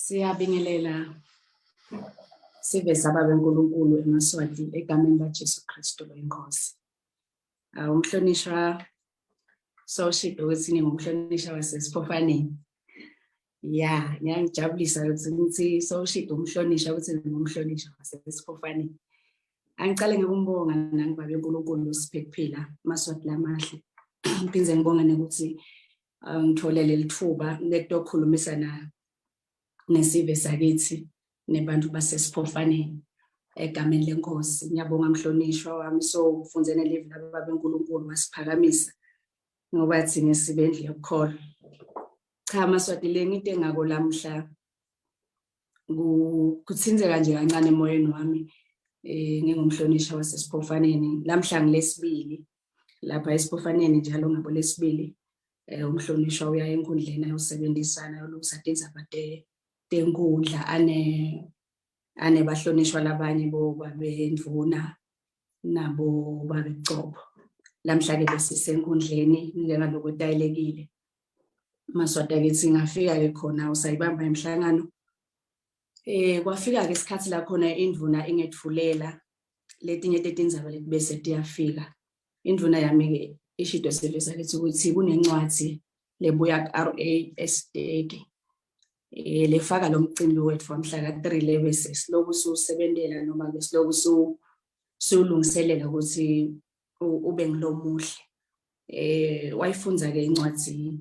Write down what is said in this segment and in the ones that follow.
Siyabingelela sive sababe uNkulunkulu emaSwati egameni laJesu Kristu loyinkosi. Umhlonishwa sawushito ukuthi ngingumhlonishwa wasesiphofaneni. Ya, ngiyangijabulisa ukuthi ngithi sawushito umhlonishwa ukuthi ngingumhlonishwa wasesiphofaneni. Angicale ngikumbonga nangibabe uNkulunkulu osiphe kuphila amaSwati lamahle. Ngiphinde ngibonge nokuthi ngithole leli thuba lekutokhulumisana nesive sakithi nebantu basesiphofaneni egameni lenkosi. Ngiyabonga mhlonishwa wami, so ufunze nelivi lababa uNkulunkulu wasiphakamisa ngoba thina sibendlu yokukholwa. Cha maSwati, le ngite ngako lamhla kuthinzeka nje kancane emoyeni wami ngingumhlonishwa wasesiphofaneni. Lamhla ngilesibili lapha esiphofaneni, njalo ngabo lesibili umhlonishwa uya enkundleni ayosebenzisana ayolungisa tindzaba tenkundla ane anebahlonishwa labanye bobabendvuna nabo babecobo. Lamhla ke besisenkundleni njengalokwetayelekile. MaSwati akithi, ngafika-ke khona usayibamba imihlangano. Kwafika-ke isikhathi la khona indvuna ingethulela letinye tetindzaba letibese tiyafika. Indvuna yami-ke ishito sive sakithi ukuthi kunencwadi lebuya ku-RA esiteki lefaka lo mcimbi wethu wamhla ka-3 lebese siloku siwusebentela noma ke siloku siwulungiselela ukuthi ube ngilomuhle. Wayifunza ke incwadi,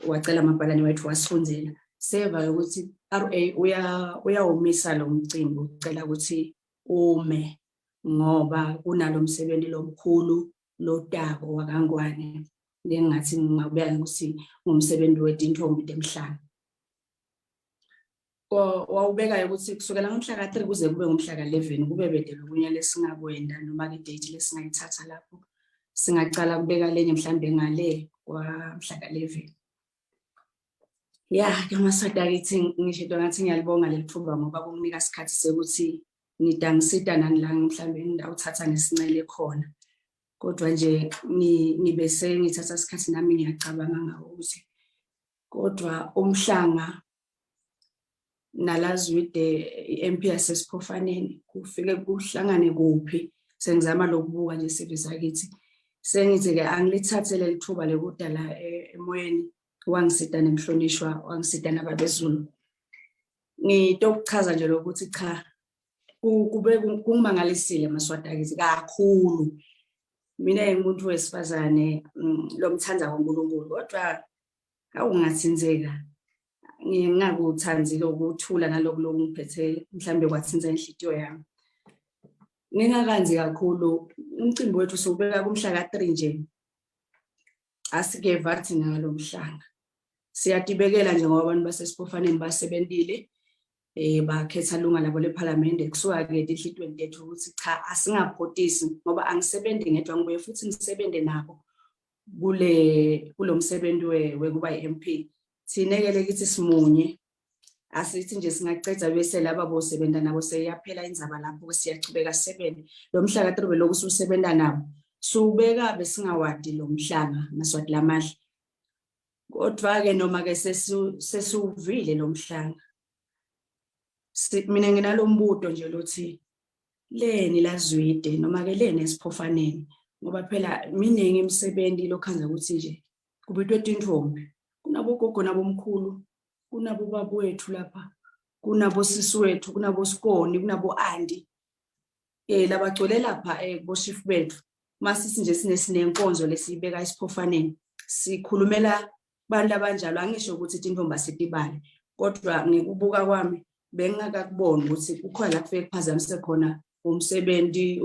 wacela amabhalane wethu wasifundzela, seva ukuthi RA uyawumisa lo mcimbi, ucela ukuthi ume ngoba kunalomsebenzi lomkhulu lotako wakaNgwane, lengathi ngingakubeka ukuthi ngumsebenzi wetintombi temhlanga. Wawubeka ukuthi kusukela ngomhla ka-3 kuze kube ngumhla ka-11 kube bede lokunye lesingakwenda noma ke date lesingayithatha lapho singacala kubeka lenye mhlambe ngale kwamhla ka-11. Ya ke maSwati akithi, ngisho ngathi ngiyalibonga leli thuba ngoba kunginika isikhathi sekuthi nidangisita nani la mhlambe ngidawuthatha ngesincele khona, kodwa nje ngibe sengithatha isikhathi nami ngiyacabanga ngawo ukuthi kodwa umhlanga nalazwide i-MP yasesiphofaneni kufike kuhlangane kuphi. Sengizama lokubuka nje sive sakithi, sengithi-ke angilithathe leli thuba lekudala emoyeni wangisita nemhlonishwa wangisita nababezulu. Ngitokuchaza nje lokuthi cha, kube kungimangalisile maSwati akithi kakhulu. Mina ngingumuntu wesifazane lomthanda uNkulunkulu, kodwa awungathinzeka ngingakuthandi lokuthula naloku lokungiphethe mhlambe kwathinta inhlitiyo yami. Ngingakanzi kakhulu umcimbi wethu siwubeka kumhla ka-3 nje, asikeva thina ngalo mhlanga. Siyatibekela nje ngoba abantu basesiphofaneni basebentile, bakhetha lunga labo lephalamende kusuka ke tinhlitweni tethu ukuthi cha, asingaphotisi ngoba angisebenzi ngedwa, ngibuye futhi ngisebenze nabo kule kulomsebenzi wekuba i-MP. Thina-ke lekithi simunye, asithi nje singaceda bese laba bosebenza nabo seyaphela indzaba lapho, siyachubeka sisebenze. Lo mhla ka-3 beloku siwusebenza nabo siwubeka besingawadi lo mhlanga maSwati lamahle, kodwa-ke noma-ke sesiwuvile lo mhlanga, mina nginalo mbuto nje lothi leni lazwide noma-ke leni esiphofaneni, ngoba phela miningi imisebenzi lokhanza ukuthi nje kubitwe tintombi, kunabogogo nabomkhulu, kunabo babwethu lapha, kunabo sisi wethu, kunabo sikoni, kunabo andi labagcwele lapha kuboshifu bethu. Masisi nje sinesinenkonzo lesiyibeka esiphofaneni, sikhulumela bantu abanjalo. Angisho ukuthi tintombi asitibale, kodwa ngikubuka kwami bengingakakuboni ukuthi kukhona la kufike kuphazamise khona umsebenzi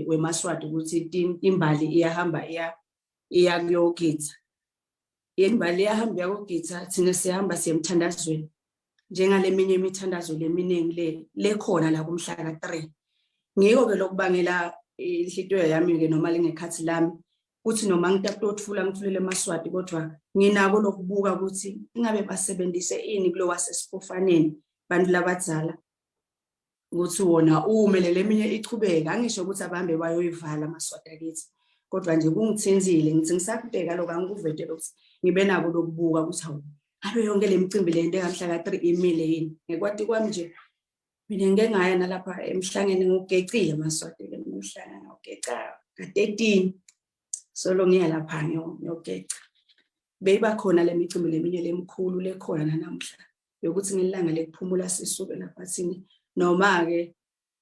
wemaSwati ukuthi imbali iyahamba iya kuyogitha, imbali iyahamba iyakogitha, thina siyahamba siye emthandazweni njengale minye imithandazo leminingi le lekhona la kumhla ka-3. Ngiko-ke lokubangela inhlitiyo yami-ke noma lingekhathi lami kuthi noma ngitakutothula ngithulele emaSwati, kodwa nginako lokubuka ukuthi ingabe basebenzise ini kulo wasesiphofaneni bantu labadzala ukuthi wona ume le leminye ichubeke. Angisho ukuthi abahambe bayoyivala amaSwati akithi, kodwa nje kungithinzile, ngithi ngisakubheka lokho angikuvete lokuthi ngibe nako lokubuka ukuthi hawu. Ngabe yonke le micimbi le nto engamhla ka-3 imile yini? Ngekwati kwami nje mina ngike ngaya nalapha emhlangeni ngugecile maswati ke emhlanga ngawugeca ka-13 solo ngiya lapha ngiyogeca. Beyiba khona le micimbi leminye lemkhulu lekhona nanamuhla yokuthi ngelanga lekuphumula sisuke lapha thini noma-ke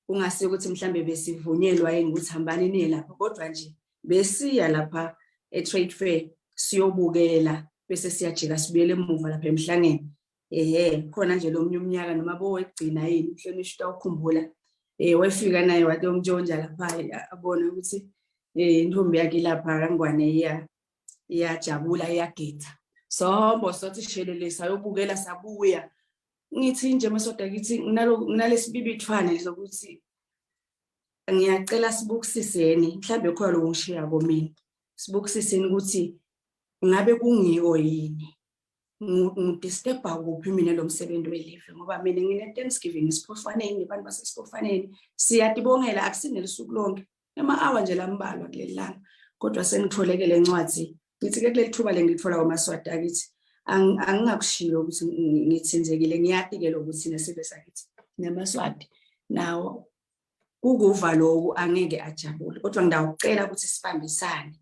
kungase ukuthi mhlambe besivunyelwa yini ukuthi hambani niye lapha kodwa nje besiya lapha e-trade fair siyobukela bese siyajika sibuyele emuva lapha emhlangeni ehe khona nje lo munye umnyaka noma bowegcina yini mhlonishwa utawukhumbula eh wefika naye wathi umntshontsha lapha abone ukuthi eh intombi yakhe lapha kangwane iya iyajabula iyagida sombo sothi shelele sayobukela sabuya ngithi nje masoda kithi nginalesibibithwane sokuthi ngiyacela sibukusiseni mhlambe khona lokungishiya komina sibukusiseni ukuthi ngabe kungiko yini ngidisturba kuphi mina lo msebenzi welive ngoba mina ngine-thanksgiving esiphofaneni nebantu basesiphofaneni siyatibongela akusinelisuku lonke ema-awa nje lambalwa kuleli langa kodwa sengitholeke le ncwadi ngithi-ke kuleli thuba le ngilithola kwamaswati akithi angingakushiyo ukuthi ngithinzekile ngiyati-ke lokuthi nesive sakithi namaswati nawo kukuva loku angeke ajabule kodwa ngidawucela ukuthi sibambisane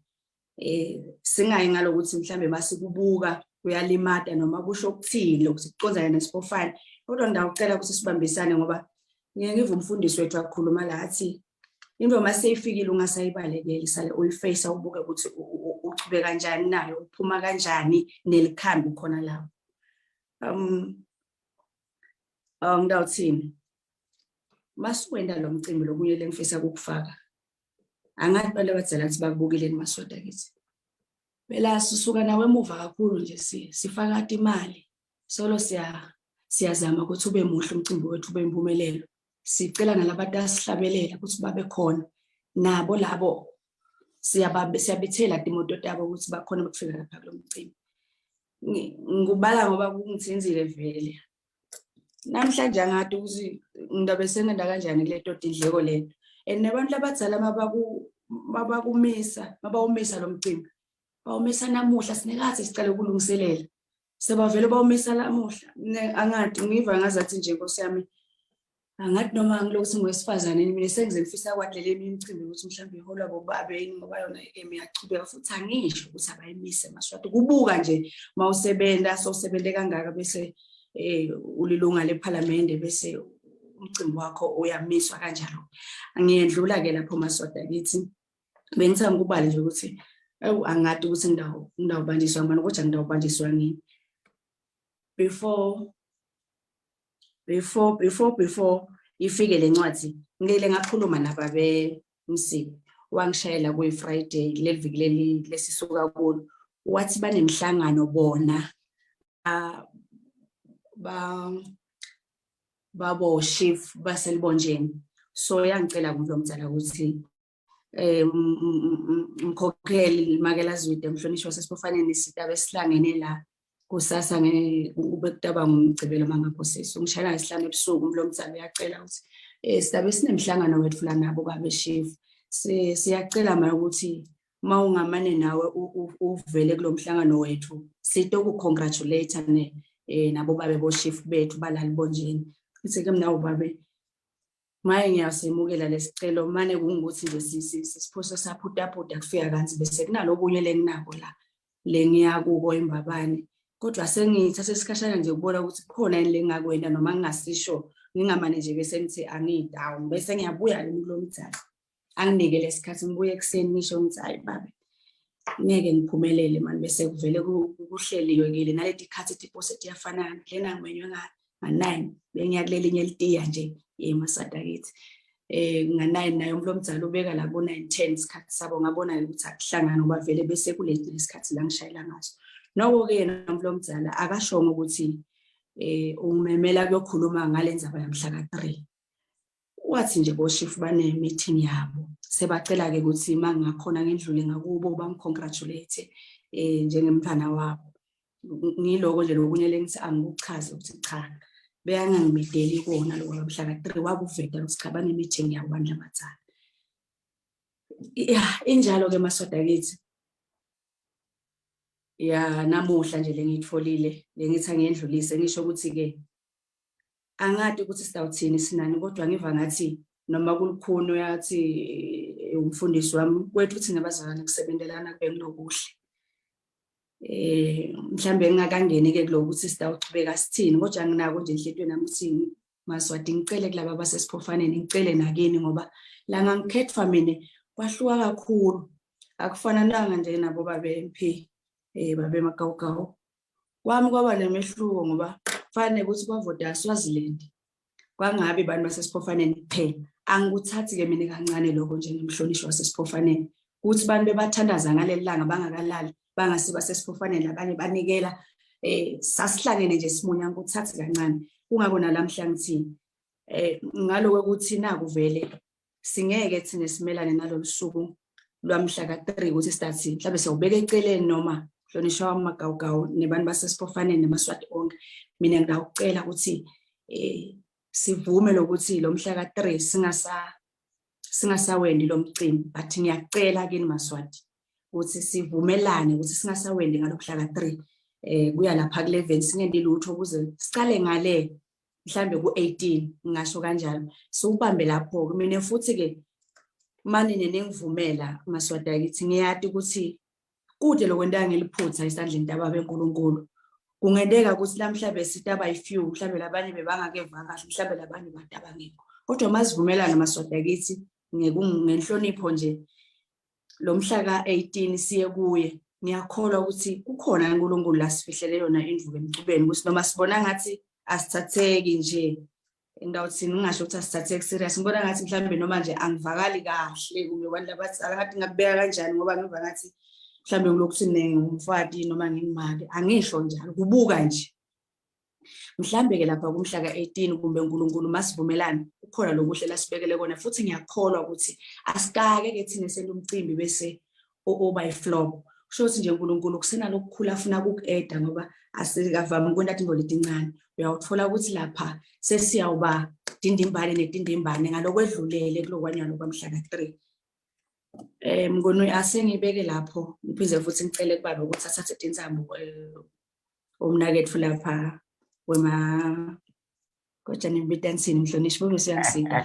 eh singayi ngalokuthi mhlambe masikubuka kuyalimata noma kusho ukuthini lokuthi kucondzane nesipofane kodwa ngidawucela ukuthi sibambisane ngoba ngeke ngive umfundisi wethu akhuluma la athi into uma seyifikile ungasayibalekeli sale uyifeyisa ubuke ukuthi uchube kanjani nayo uphuma kanjani nelikhambi khona lapho um ngidawuthini masiwenda lo mcimbi lokunye lengifisa ukukufaka angathi abantu abadala kuthi bakubukile kumasoda kithi phela sisuka nawe emuva kakhulu nje sifaka imali solo siya siyazama ukuthi ube muhle umcimbi wethu ube impumelelo sicela nalabantu asihlabelela ukuthi babe khona nabo labo siyabethela timoto tabo ukuthi bakhona ukufika lapha kulo mcimbi ngikubala ngoba kungithinzile vele namhlanje angadi ukuthi ngidabe sengenda kanjani kule toti indleko lento and nabantu abadala mabakumisa mabawumisa lo mcimbi bawumisa namuhla sinekathi sicela ukulungiselela sebavele bawumisa lamuhla angadi ngiva ngazathi nje nkosi yami angathi noma ngilokuthi ngowesifazane mina sengize ngifisa kwadlela eminye imicimbi ukuthi mhlawumbe iholwa bobabe yini ngoba yona emi yachubeka futhi angisho ukuthi abayimise maswati kubuka nje uma usebenza sowusebenze kangaka bese eh ulilunga lephalamende bese umcimbi wakho uyamiswa kanjalo ngiyendlula ke lapho maswati akithi bengithanda ukubala nje ukuthi awu angadi ukuthi ngidawo ngidawubanjiswa ngibani kodwa ngidawubanjiswa ngini before before before before ifike le ncwadi ngile ngakhuluma nababe Msibi wangishayela kuyi Friday leli viki leli lesisuka kulo wathi banemhlangano bona ba babo chief baselibonjeni so yangicela kumlo mdzala ukuthi eh mkhokheli makela zwide mhlonishwa wasesipofaneni sitabe sihlangene la kusasa kube kutaba ngumgcibelo mangaphosisi ungishayela ngesihlanu ebusuku umlo mdzala uyacela ukuthi eh sidabe sinemhlangano wethu la nabo babe chief siyacela manje ukuthi uma ungamane nawe uvele kulo mhlangano wethu sitoku-congratulate ne eh nabo babe bo-chief bethu balalibonjeni ngithi ke mina ubabe Maye ngiyasemukela lesicelo mane kungukuthi nje sisiphoso saphutaputa kufika kanti bese kunalokunye lenginako la lengiya kuko embabane kodwa sengithathe isikhashana nje ukubona ukuthi kukhona yini lengingakwenta noma ngingasisho ngingamane nje bese ngithi angiyi-down bese ngiyabuya ke umuntu lomdala anginike lesikhathi ngibuye ekuseni ngisho ngithi hayi babe ngeke ngiphumelele mani bese kuvele kuhleliwe kile naleti khathi tipose tiyafanana lena ngimenywe nga-nine bengiya kulelinye litiya nje emasadakithi eh nga-nine naye umuntu omdala ubeka la ko-nine ten isikhathi sabo ngabona ukuthi akuhlangani ngoba vele bese kuleti lesikhathi la ngishayela ngaso noko-ke yena umuntu omdala akashongo ukuthi eh ungimemela kuyokhuluma ngale ndzaba yamhla ka-three wathi nje boshifu bane-meeting yabo sebacela-ke ukuthi uma ngingakhona ngindlule ngakubo bangicongratulate um njengemntwana wabo ngiloko nje lokunye lengithi angikuchaze ukuthi cha beyangangimedeli kona lokho mhla ka-three wakuveta ukuthi cha bane-meeting yabo bandla abadala ya injalo-ke masoda kithi. Ya namuhla nje lengiyitfolile lengithi angiyendlulise ngisho ukuthi ke angati ukuthi sitawuthini sinani kodwa ngiva ngathi noma kulukhuni uyathi eh, umfundisi wami kwethu thina bazalwane kusebentelana kube kulokuhle eh mhlambe ngingakangeni ke kulokuthi sitawuchubeka sithini kodwa nginako nje enhlitweni nami ukuthi Maswati ngicele kulaba basesiphofaneni ngicele nakini ngoba la ngangikhethwa mina kwahluka kakhulu akufanananga nje nabo babe MP eh babe Magawugawu kwami kwaba nemehluko ngoba kufanele ukuthi kwavota Swaziland kwangabi abantu basesiphofaneni kuphela angikuthathi ke mina kancane lokho njengemhlonishwa wasesiphofaneni ukuthi abantu bebathandaza ngaleli langa bangakalali bangase basesiphofaneni labanye banikela eh sasihlangene nje simunya ngikuthathi kancane kungako nalamhla ngithi eh ngaloko ukuthi naku vele singeke thina simelane nalolu suku lwamhla ka-3 ukuthi sithi mhlawumbe siyawubeka eceleni noma hlonishwa wamagawugawu nebantu basesiphofaneni nemaswati onke mina ngingawucela ukuthi eh sivume lokuthi lo mhla ka-3 singasa singasawendi lo mcimbi but ngiyacela kini maswati ukuthi sivumelane ukuthi singasawendi ngalo mhla ka-3 eh kuya lapha ku-11 singendi lutho ukuze sicale ngale mhlambe ku-18 ngingasho kanjalo siwubambe lapho-ke mina futhi-ke manine ningivumela maswati akithi ngiyati ukuthi kude lokwenteka ngeliphutha esandleni tababa enkulunkulu kungenteka ukuthi lamhla besitaba yi-few mhlambe labanye bebangakeva kahle mhlambe labanye bantu abangekho kodwa masivumelane maswati akithi ngenhlonipho nje lo mhla ka-18 siye kuye ngiyakholwa ukuthi kukhona uNkulunkulu la sifihlele yona indvuku emcubeni ukuthi noma sibona ngathi asithatheki nje ngawuthini ngingasho ukuthi asithatheki serious ngibona ngathi mhlawumbe noma nje angivakali kahle kumbe abantu labadzala ngathi ngakubeka kanjani ngoba ngiva ngathi mhlawumbe ngilokuthi ngumfati noma ngingumake angisho njalo kubuka nje mhlambe ke lapha kumhla ka-18 kumbe uNkulunkulu masivumelane kukhona lokuhle lasibekele kona futhi ngiyakholwa ukuthi asikake ke thina selumcimbi bese oba iflop kusho ukuthi nje uNkulunkulu kusenalokukhula afuna ukuku-eda ngoba asikavami ukwenta tintfo letincane uyawutfola ukuthi lapha sesiyawuba dindimbane netindimbane ngalokwedlulele kulokwanyalo kwamhla ka-3 eh mngoni asengibeke lapho ngiphinde futhi ngicele kubaba ukuthi athathe tinsambo eh, umnaketfu lapha wema kodwa nimbitansini mhlonishwa bese uyangisita.